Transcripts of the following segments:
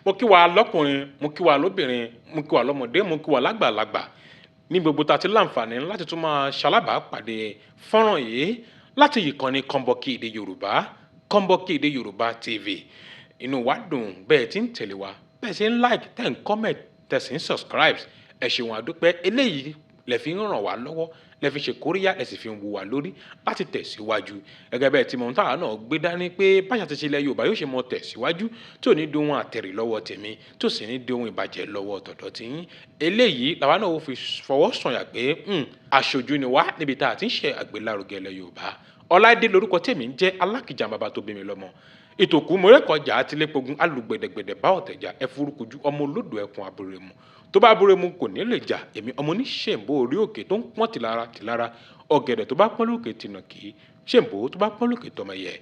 Mo kí wa lọ́kùnrin, mo kí wa lóbìnrin, mo kí wa lọ́mọdé, mo kí wa lágbàlagbà ní gbogbo tá a ti láǹfààní láti tún máa ṣalábàápàdé fọ́nrán yìí láti ìkànnì Kọ́ńbọ́ọ̀kì Èdè Yorùbá, Kọ́ńbọ́ọ̀kì Èdè Yorùbá TV. Inú wa dùn bẹ́ẹ̀ tí ń tẹ̀lé wa, bẹ́ẹ̀ sì ń like, tẹ̀ ń comment, tẹ̀ sì ń subscribe. Ẹ ṣeun, àdúpẹ́. Eléyìí lẹ fi ń ràn wá lọ́wọ́, lẹ fi ṣe kóríyá, ẹ sì fi ń wù wá lórí láti tẹ̀síwájú gẹ́gẹ́ bẹ́ẹ̀ tí mò ń tàwa náà gbé dání pé báṣà ti ṣe ilẹ̀ Yorùbá yóò ṣe mọ tẹ̀síwájú, tí ò ní di ohun àtẹ̀rì lọ́wọ́ tèmi, tí ò sì ní di ohun ìbàjẹ́ lọ́wọ́ tọ̀dọ̀ tiyín. Eléyìí làwa náà ó fi fọwọ́ sọ̀yà pé aṣojú ni wá níbi tá a ti ń ṣe àgbélárugẹ ilẹ̀ Yorùbá. Ọláìdé lórúkọ tèmi ń jẹ́, Alákìjà bàbá tó bí mi lọ́mọ. Ìtòkù mọ̀rẹ́kọ̀jà àtìlẹ́pọ̀gùn alùgbẹ̀dẹ̀gbẹ̀dẹ̀ bá ọ̀tẹ̀jà ẹ̀fúrúkojú ọmọ olódò ẹkùn abúrẹ́mu tó bá búrẹ́mu kò ní lè jà. Èmi ọmọ oníṣẹ̀ǹbó orí òkè tó ń pọ́n tìlara tìlara, ọ̀gẹ̀dẹ̀ tó bá pọ́n lókè tìnà kì í ṣèǹbó tó bá pọ́n lókè tọmọ yẹ.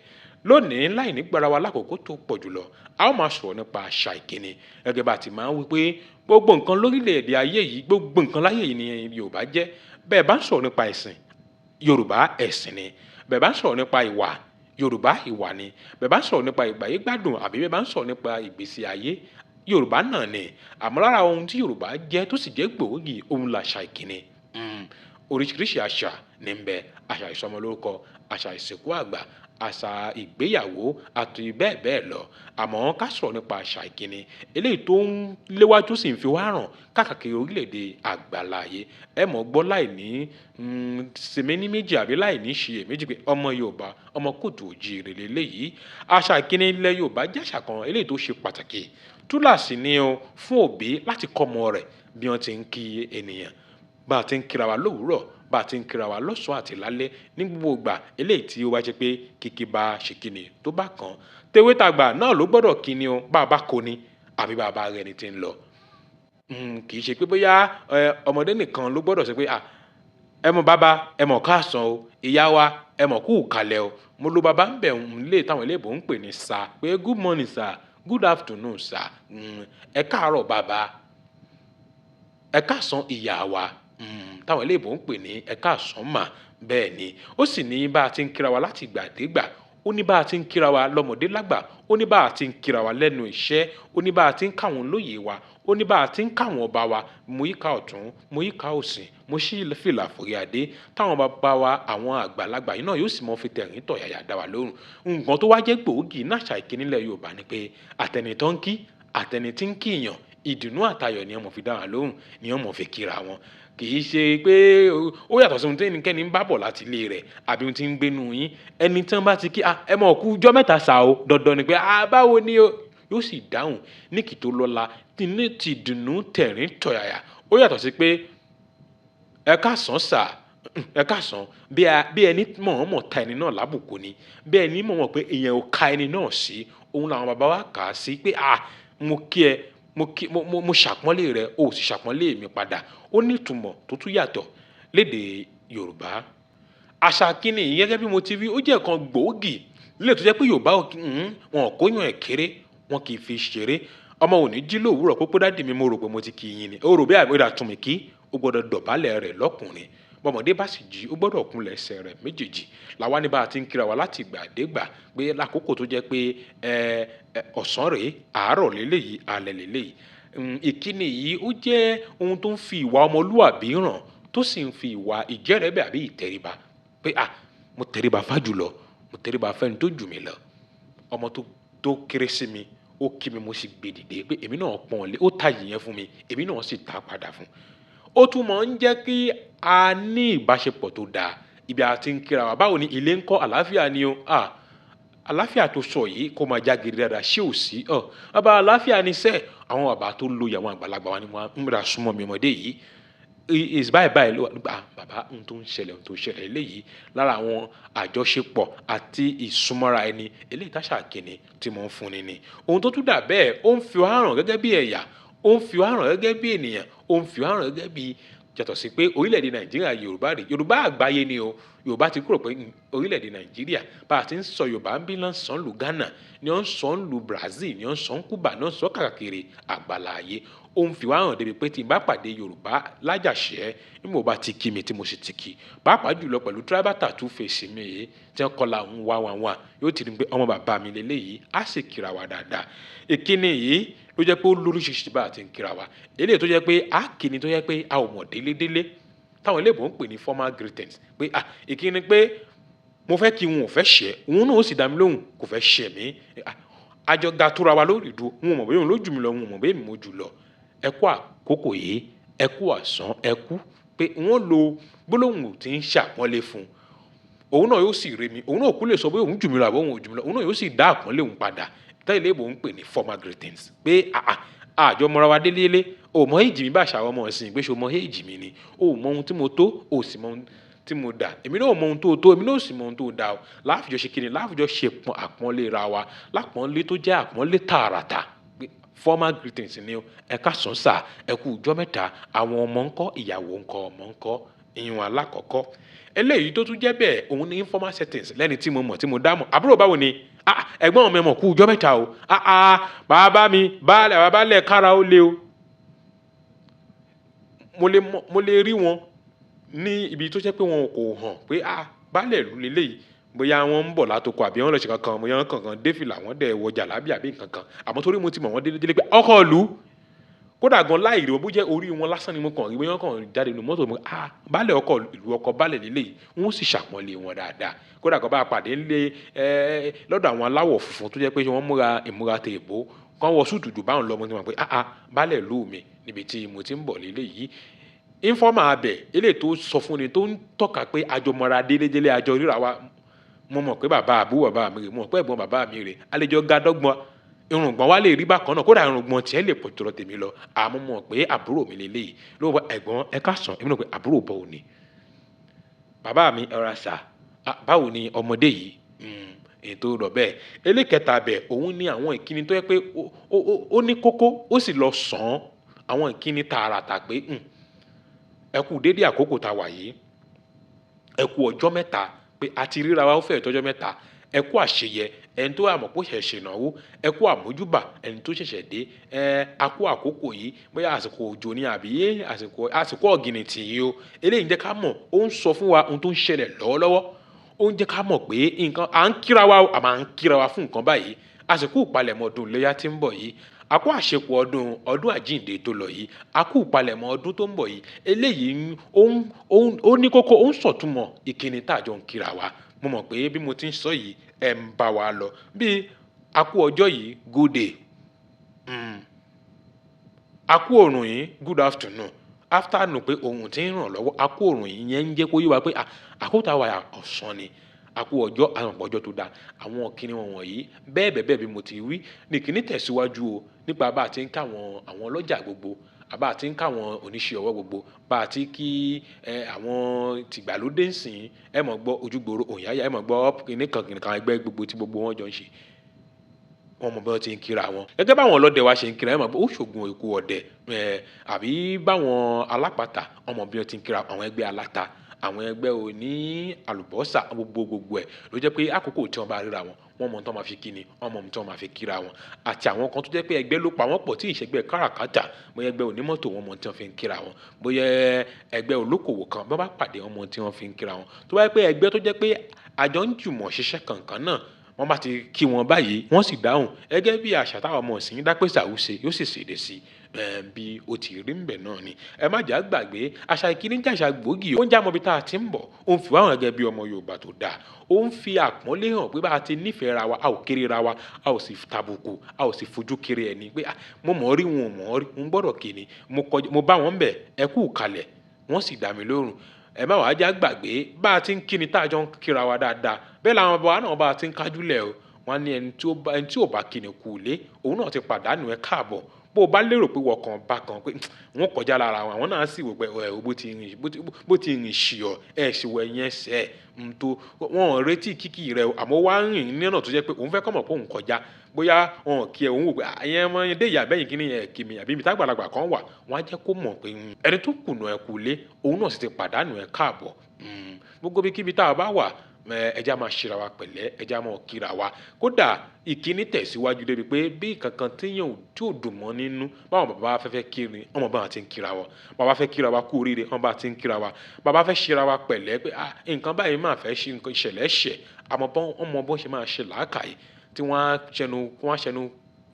Lónìí, láì ní gbára wa lákòókò tó pọ̀ jùlọ, a ó máa sọ̀rọ̀ nípa àṣà ìkíni. Gẹ́gẹ́ bá ti máa ń wí pé gbogbo nǹkan lórílẹ̀‐èdè ayé yìí, gbogbo nǹkan láyé yìí ni Yorùbá jẹ́. Bẹ́ẹ̀ bá ń sọ̀rọ̀ nípa ẹ̀sìn Yorùbá, ẹ̀sìn ni. Bẹ́ẹ̀ bá ń sọ̀rọ̀ nípa ìwà Yorùbá, ìwà ni. Bẹ́ẹ̀ bá ń sọ̀rọ̀ nípa ìgbáyé gbádùn àbí bẹ́ẹ̀ bá ń sọ̀rọ̀ nípa ìgbésí ayé, Yorùbá náà ni. Àmọ́ lára ohun tí Yorùbá jẹ́ tó sì jẹ́ gbòógì, ohun làṣà ìkíni. Oríṣiríṣi àṣà ní ń bẹ: àṣà ìsọmọlórúkọ, àṣà ìsìnkú àgbà, àṣà ìgbéyàwó àti bẹ́ẹ̀ bẹ́ẹ̀ lọ. Àmọ́ ká sọ̀rọ̀ nípa àṣà ìkíni, eléyìí tó ń léwájú sì ń fi wá ràn káàkiri orílẹ̀-èdè àgbàláyé. Ẹ mọ̀ gbọ́ láì ní sèmi ní méjì àbí láì ní ṣiyèméjì pé ọmọ Yorùbá, ọmọ kóòtù òjíire lélẹ́yìí. Àṣà ìkíni ilẹ̀ Yorùbá jẹ́ àṣà kan eléyìí tó ṣe pàtàkì. Túláàsì ni o fún òbí láti kọ́ ọmọ rẹ̀ bí wọ́n ti ń kí ènìyàn, bá a ti ń kíra wa lówùúrọ̀, bá a ti ń kíra wa lọ́sàn-án àti lálẹ́, ní gbogbo ìgbà eléyìí tí ó bá jẹ́ pé kíkí bá ṣe kíni tó bá kàn. Tewé tàgbà náà ló gbọ́dọ̀ kíni o, bá a bá kó ni àbí bá a bá rẹni tí ń lọ. Kì í ṣe pé bóyá ọmọdé nìkan ló gbọ́dọ̀ sọ pé ẹ mọ̀ bàbá, ẹ mọ̀ káàsán o, ìyá wa, ẹ mọ̀ kú ìkàlẹ̀ o. Mo lo bàbá ń bẹ̀ ń lé táwọn eléèbó ń pè ní sir, pé good morning sir, good afternoon sir, ẹ káàárọ̀ bàbá, ẹ káàsán ìyá wa, táwọn eléèbó ń pè ní ẹ káàsán mà. Bẹ́ẹ̀ ni ó sì ní bá a ti ń kíra wa láti ìgbà dégbà, ó ní bá a ti ń kíra wa lọ́mọdé lágbà, ó ní bá a ti ń kíra wa lẹ́nu iṣẹ́, ó ní bá a ti ń káwọn lóye wa, ó ní bá a ti ń káwọn ọba wa. Mo yíká ọ̀tún, mo yíká òsì, mo ṣí fìlà forí adé táwọn bàbá wa, àwọn àgbàlagbà yìí náà yóò sì mọ fi tẹ̀rín tọ̀yàyà dá wa lóhùn. Nǹkan tó wá jẹ́ gbòógì ní àṣà ìkíni ilẹ̀ Yorùbá ni pé àtẹni tó ń kí, àtẹni tí ń kíyàn, ìdùnnú àtayọ̀ ni wọ́n mọ̀ fi dá wa lóhùn, ni wọ́n mọ̀ fi kíra wọn. Kì í ṣe pé ó yàtọ̀ sí ohun tí ẹnikẹ́ni ń bá bọ̀ láti ilé rẹ̀ àbí ohun tí ń gbénu yín. Ẹni tí wọ́n bá ti kí, ẹ mọ̀ kú ọjọ́ mẹ́ta sà o, dandan ni pé báwo ni o, yóò sì dáhùn ní kì tó lọ́la ní ti ìdùnnú tẹ̀rín tọ̀yàyà. Ó yàtọ̀ sí pé ẹ káàsán sà, ẹ káàsán, bí ẹni mọ̀ọ́mọ̀ ta ẹni náà lábùkù ni, bí ẹni mọ̀ọ́mọ̀ pé ìyẹn ò ka ẹni náà sí. Òun làwọn bàbá wa kà á sí pé mo kí ẹ, mo kí, mo ṣàpọ́nlé rẹ, o sì ṣàpọ́nlé mi padà. Ó ní ìtumọ̀ tó tún yàtọ̀ lédè Yorùbá. Àṣà ìkíni yìí, gẹ́gẹ́ bí mo ti wí, ó jẹ́ nǹkan gbòógì léè tó jẹ́ pé Yorùbá wọn ò kóyàn ẹ̀ kéré, wọn kì í fi ṣeré. Ọmọ ò ní jí lówùúrọ̀ pé daddy mi, mo rò pé mo ti kí yín ni. Ó rò bí àbí tún mi kí, ó gbọ́dọ̀ dọ̀bálẹ̀ rẹ̀ lọ́kùnrin. Bọ́mọdé bá sì jí, ó gbọ́dọ̀ kúnlẹ̀ ẹsẹ̀ rẹ̀ méjèèjì. Làwa ní bá a ti ń kíra wa láti ìgbà dégbà pé lákòókò tó jẹ́ pé ọ̀sán rèé, àárọ̀ lélẹ́yìí, alẹ́ lélẹ́yìí. Ìkíni yìí ó jẹ́ ohun tó ń fi ìwà ọmọlúwàbí hàn, tó sì ń fi ìwà ìjẹ́rẹ̀ẹ́bẹ̀ àbí ìtẹríba pé mo tẹríba fájùlọ, mo tẹríba fẹ́ni tó jù mí lọ. Ọmọ tó kéré sí mi, ó kí mi, mo sì gbé dìde pé èmi náà pọ́n lé, ó tàyè yẹn fún mi, èmi náà sì ta padà fún un. Ó tún máa ń jẹ́ kí a ní ìbáṣepọ̀ tó dáa. Ibi a ti ń kíra wa, báwo ni ilé ń kọ́, àlàáfíà ni o. Àlàáfíà tó sọ yìí kó máa jágere dáadáa, ṣé ò sí? Bàbá, àlàáfíà ni sẹ́. Àwọn bàbá tó lóye, àwọn àgbàlagbà wa ni wọ́n ń ra súnmọ́ mi, ọmọdé yìí is báyìí báyìí ló wà nígbà bàbá, ohun tó ń ṣẹlẹ̀, ohun tó ń ṣẹlẹ̀ eléyìí lára àwọn àjọṣepọ̀ àti ìsúnmọ́ra ẹni eléyìí táṣà ìkíni tí mo ń fúnni ni. Ohun tó tún dà bẹ́ẹ̀, ó ń fi wá hàn gẹ́gẹ́ bí ẹ̀yà, ó ń fi wá hàn gẹ́gẹ́ bí ènìyàn, ó ń fi wá hàn gẹ́gẹ́ bí yàtọ̀ sí pé orílẹ̀-èdè Nàìjíríà, Yorùbá rè, Yorùbá àgbáyé ni o. Yorùbá ti kúrò pé orílẹ̀-èdè Nàìjíríà. Bá a ti ń sọ Yorùbá ń bí náà sọ ń lu Ghana, ni wọ́n ń sọ ń lu Brazil, ni wọ́n ń sọ ń Cuba, ni wọ́n ń sọ káàkiri àgbàláyé. Ó ń fi wá hàn débi pé tí n bá pàdé Yorùbá lájàṣẹ́, bí mo bá ti kí mi tí mo sì ti kí, pàápàá jùlọ pẹ̀lú tribal tattoo face mi yìí tí wọ́n kọlà ń wá wá wá, yóò ti rí pé ọmọ bàbá mi lélẹ́yìí, á sì kíra wa dáadáa. Ìkíni yìí Ló jẹ́ pé ó lóríṣiríṣi bá a ti ń kíra wa. Eléyìí tó jẹ́ pé a kì ní tó jẹ́ pé a ò mọ̀ délédélé, táwọn eléèbó ń pè ní formal greetings, pé ah, ìkíni pé mo fẹ́ kí n ò fẹ́ ṣẹ̀, òun náà ó sì dá mi lóhùn kò fẹ́ ṣẹ̀ mí. Àjọ ga tóra wa lórí ìdúró, n ò mọ̀ bóyá òun ló jù mí lọ, n ò mọ̀ bóyá èmi mo jù lọ. Ẹ kú àkókò yìí, ẹ kú àsán, ẹ kú pé n ó lo gbólóhùn tí ń ṣàpọ́nlé fún un. Òun náà yóò sì rí mi, òun náà kú lè sọ bóyá òun jù mí lọ àbí òun ò jù mí lọ, òun náà yóò sì dá àpọ́nlé òun padà. Táwọn eléèbó ń pè ní formal greetings pé àà, àjọ mọ́ra wa délé, o mọ èjì mi bá àṣà ọmọ ọ̀sìn pé ṣé o mọ èjì mi ni, o mọ ohun tí mo tó, o sì mọ ohun tí mo dà, èmi náà ò mọ ohun tó tó, èmi náà ò sì mọ ohun tó dà o. Láàfijọ́ ṣe kíni, láàfijọ́ ṣe àpọ́nlé ra wa, lápọ́nlé tó jẹ́ àpọ́nlé tààràtà. Formal greetings ni o. Ẹ káàsán sà, ẹ kú ọjọ́ mẹ́ta, àwọn ọmọ ńkọ́, ìyàwó ńkọ́, ọmọ ńkọ́, ìyún alákọ̀ọ́kọ́. Eléyìí tó tún jẹ́ bẹ́ẹ̀, òun ní informal settings lẹ́ni tí mo mọ̀ tí mo dá mọ̀. Àbúrò báwo ni? Ah, ẹ̀gbọ́n mi mọ̀ kú ọjọ́ mẹ́ta o. Ah, ah, bàbá mi, baálẹ̀, bàbá lẹ̀ kára ó lé o. Mo lè mọ̀, mo lè rí wọn ní ibi tó jẹ́ pé wọn kò hàn pé ah, baálẹ̀ ìlú lélẹ̀ yìí, bóyá wọ́n ń bọ̀ látoko àbí wọ́n lọ ṣe kankan, bóyá wọ́n kankan dé fìlà, wọ́n dẹ̀ wọ jàlábí àbí nǹkan kan. Àmọ́ torí mo ti mọ̀ wọ́n délé délé pé ọkọ ìlú, kódà gan láì rí wọn, bó jẹ́ orí wọn lásán ni mo kàn rí, bóyá wọ́n kàn jáde nínú mọ́tò mi, ah, baálẹ̀ ọkọ ìlú, ọkọ baálẹ̀ lélẹ̀ yìí, wọ́n sì ṣàpọ́nlé wọn dáadáa. Kódà kan bá pàdé ńlé, lọ́dọ̀ àwọn aláwọ̀ funfun tó jẹ́ pé wọ́n múra ìmúra tèèbó, kán wọ súùtù jù báwọn lọ, mo ti mọ̀ pé ah, ah, baálẹ̀ ìlú mi níbi tí mo ti ń bọ̀ lélẹ̀ yìí. Informal abẹ, eléyìí tó sọ fún ni tó ń tọ́ka pé àjọ mọ́ra délédélé, àjọ ríra wa. Mo mọ̀ pé bàbá àbúrò bàbá mi rè, mo mọ̀ pé ẹ̀gbọ́n bàbá mi rè, a lè jọ ga dọ́gbọ́n, irùngbọ̀n wa lè rí bákan náà, kódà irùngbọ̀n tiẹ̀ lè pọ̀ jùlọ tèmi lọ. Àmọ́ mo mọ̀ pé àbúrò mi lélẹ̀ yìí. Ló wọ ẹ̀gbọ́n ẹ káàsán, èmi náà pé àbúrò bọ̀ òní. Bàbá mi ẹ ra sà, báwo ni ọmọdé yìí? Èyí tó lọ bẹ́ẹ̀. Elékẹta bẹ̀, òun ní àwọn ìkíni tó jẹ́ pé ó ní kókó, ó sì lọ sàn án. Àwọn ìkíni tààràtà pé ẹ kú dédé àkókò tá wà yìí, ẹ kú ọjọ́ mẹ́ta pé a ti ríra wa ó fẹ́ tọ́jọ́ mẹ́ta, ẹ kú àṣeyẹ ẹni tó àmọ̀ pé ó ṣẹ̀ṣẹ̀ ṣènáwó, ẹ kú àmójúbà ẹni tó ṣẹ̀ṣẹ̀ dé, ẹ a kú àkókò yìí, bóyá àsìkò òjò ni àbí àsìkò ọ̀gìnìtì yìí o. Eléyìí ń jẹ́ ká mọ̀, ó ń sọ fún wa ohun tó ń ṣẹlẹ̀ lọ́wọ́lọ́wọ́. Ó ń jẹ́ ká mọ̀ pé nǹkan à ń kíra wa, a máa ń kíra wa fún nǹkan báyìí. Àsìkò ìpalẹ̀mọ́ ọdún iléyá tí ń bọ̀ yìí, a kú àṣepọ̀ ọdún àjíǹde tó lọ yìí, a kú ìpalẹ̀mọ́ ọdún tó ń bọ̀ yìí. Eléyìí ó ní kókó, ó ń sọ̀túnmọ̀ ìkíni tá a jọ ń kíra wa. Mo mọ̀ pé bí mo ti ń sọ yìí, ẹ ń bá wa lọ. Bí a kú ọjọ́ yìí, good day. A kú òrùn yìí, good afternoon. Afternoon pé òòrùn tí ń ràn lọ́wọ́, a kú òrùn yìí yẹn ń jẹ́ kó yé wa pé àkókò tá a wà ọ̀sán ni. A kú ọjọ́, àwọn ọjọ́ tó dáa. Àwọn ìkíni wọn wọ̀nyí bẹ́ẹ̀ bẹ́ẹ̀ bẹ́ẹ̀ bí mo ti wí. Ní ìkíni tẹ̀síwájú o nípa bá a ti ń ká àwọn ọlọ́jà gbogbo, àbá a ti ń ká àwọn oníṣẹ́ ọwọ́ gbogbo, bá a ti kí àwọn tìgbàlódé ń sìn, ẹ mọ̀ gbọ́ ojúgbòrò òǹyàyà, ẹ mọ̀ gbọ́ kíni kan kíni kan ẹgbẹ́ gbogbo tí gbogbo wọn jọ ń ṣe. Wọ́n mọ̀ bí wọ́n ti ń kíra wọn. Gẹ́gẹ́ bá àwọn ọlọ́dẹ wa ṣe ń kíra, ẹ mọ̀ gbọ́ ó ṣògùn ikú ọdẹ, àbí báwọn alápatà, wọ́n mọ̀ bí wọ́n ti ń kíra àwọn ẹgbẹ́ aláta, àwọn ẹgbẹ́ oní àlùbọ́sà, gbogbo gbogbo ẹ̀ ló jẹ́ pé àkókò tí wọ́n bá ríra wọn, wọ́n mọ̀ ohun tí wọ́n máa fi kíni, wọ́n mọ̀ ohun tí wọ́n máa fi kíra wọn. Àti àwọn kan tó jẹ́ pé ẹgbẹ́ ló pa wọ́n pọ̀ tí ìṣẹ́gbẹ́ káràkátà, bóyá ẹgbẹ́ onímọ́tò wọ́n mọ̀ ohun tí wọ́n fi ń kíra wọn, bóyá ẹgbẹ́ olókòwò kan bí wọ́n bá pàdé wọ́n mọ̀ ohun tí wọ́n fi ń kíra wọn. Tó bá jẹ́ pé ẹgbẹ́ tó jẹ́ pé àjọ ń jùmọ̀ ṣiṣẹ́ kankan náà, wọ́n bá ti kí wọn báyìí, wọ́n sì dáhùn. Gẹ́gẹ́ bí àṣà táwọn ọmọ ìsìn dá pé sàwúse yóò sì ṣèdè sí, bí ó ti rí ń bẹ̀ náà ni. Ẹ má jà gbàgbé, àṣà ìkíni jẹ́ àṣà gbòógì. Ó ń já mọ́ ibi tá a ti ń bọ̀, ó ń fi wá hàn gẹ́gẹ́ bí ọmọ Yorùbá tó dáa. Ó ń fi àpọ́nlé hàn pé bá a ti nífẹ̀ẹ́ ra wa, a ò kéré ra wa, a ò sì tàbùkù, a ò sì fojú kéré ẹni pé mo mọ̀ ọ́ rí, wọn ò mọ̀ ọ́ rí, mo gbọ́dọ̀ kí ni. Mo kọjá, mo bá wọn bẹ̀, ẹ kú ìkàlẹ̀, wọ́n sì dá mi lóhùn. Ẹ má wàá já gbàgbé bá a ti ń kíni tá a jọ ń kíra wa dáadáa. Bẹ́ẹ̀ làwọn bàbá wa náà bá a ti ń kájúlẹ̀ o. Wọ́n ní ẹni tí ò bá kíni kú ilé, òun náà ti pàdánù ẹ káàbọ̀. Bó o bá lérò pé wọ́n kan bá kan pé wọ́n kọjá lára wọn, àwọn náà sì wò pé ẹ bó ti rìn, bó ti rìn ṣì ọ́, ẹ sì wọ ẹ̀yẹn ẹsẹ̀ ẹ̀ ń tó. Wọ́n ò retí kíkì rẹ o, àmọ́ wá ń rìn ní ọ̀nà tó jẹ́ pé òun fẹ́ kọ́ mọ̀ pé òun kọjá. Bóyá wọn ò kí ẹ, òun wò pé ẹ̀yẹn mọ́ dé ìyá bẹ́yìn kíní ẹ̀ kí mi àbí ibi tágbàlagbà kan wà, wọ́n á jẹ́ kó mọ̀ pé ẹni tó kùnà ẹ kú ilé, òun náà sì ti pàdánù ẹ káàbọ̀. Gbogbo bí kíbi tá a bá wà, ẹ jẹ́ á máa ṣe ra wa pẹ̀lẹ́, ẹ jẹ́ á máa kíra wa. Kódà ìkíni tẹ̀síwájú débi pé bí nǹkan kan tí èèyàn tí ò dùn mọ́ nínú, báwọn bàbá wa fẹ́ fẹ́ kí ni, wọ́n mọ̀ bá wọn ti ń kíra wọn. Bàbá fẹ́ kíra wa kú oríire, wọ́n bá ti ń kíra wa. Bàbá fẹ́ ṣe ra wa pẹ̀lẹ́ pé nǹkan báyìí máa fẹ́ ṣe nǹkan ìṣẹ̀lẹ̀ ṣẹ̀, àmọ́ bọ́n, wọ́n mọ bó ṣe máa ṣe làákàyè tí wọ́n á ṣẹnu, wọ́n á ṣẹnu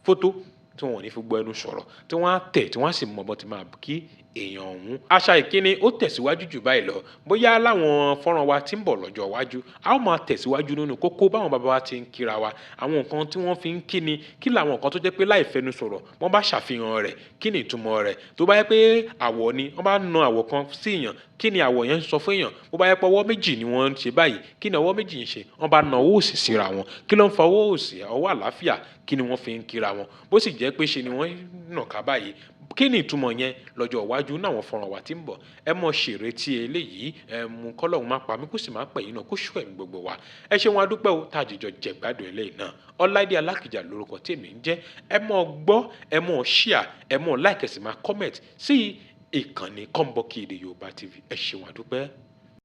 fótó. tí wọn ò ní fi gbọ́ ẹnu sọ̀rọ̀, tí wọ́n á tẹ̀, tí wọ́n á sì mọ bọ́n ti máa kí èèyàn ọ̀hún. Àṣà ìkíni ó tẹ̀síwájú jù báyìí lọ. Bóyá láwọn fọ́nrán wa tí ń bọ̀ lọ́jọ́ iwájú, a ó máa tẹ̀síwájú nínú kókó báwọn bàbá wa ti ń kíra wa, àwọn nǹkan tí wọ́n fi ń kíni, kí làwọn nǹkan tó jẹ́ pé láì fẹnu sọ̀rọ̀ wọ́n bá ṣàfihàn rẹ̀, kí ni ìtumọ̀ rẹ̀. Tó bá jẹ́ pé àwọ̀ ni wọ́n bá na àwọ̀ kan sí èèyàn, kí ni àwọ̀ yẹn ń sọ fún èèyàn. Bó bá jẹ́ pé ọwọ́ méjì ni wọ́n ń ṣe báyìí, kí ni ọwọ́ méjì ń ṣe. Wọ́n bá na ọwọ́ òsì síra wọn, kí ló ń fa ọwọ́ òsì, ọwọ́ àlàáfíà, kí ni wọ́n fi ń kíra wọn. Bó sì jẹ́ pé ṣe ni wọ́n nàka báyìí, kí ni ìtumọ̀ yẹn lọ́jọ́ iwájú náà àwọn fọ́nrán wa tí ń bọ̀. Ẹ mọ̀ ṣèrètí eléyìí, ẹ mú kọ́lọ́hún má pa mí kó sì má pẹ̀yìn náà kó ṣú ẹ̀mí gbogbo wa. Ẹ ṣeun, adúpẹ́ o, tá a jìjọ jẹ̀gbádùn eléyìí náà. Ọláìdé Alákìjà lórúkọ tí èmi ń jẹ́. Ẹ mọ̀ gbọ́, ẹ mọ̀ share, ẹ mọ̀ like, ẹ sì máa comment sí ìkànnì Kọ́ńbọ́ọ̀kì Èdè Yorùbá TV. Ẹ ṣeun, adúpẹ́.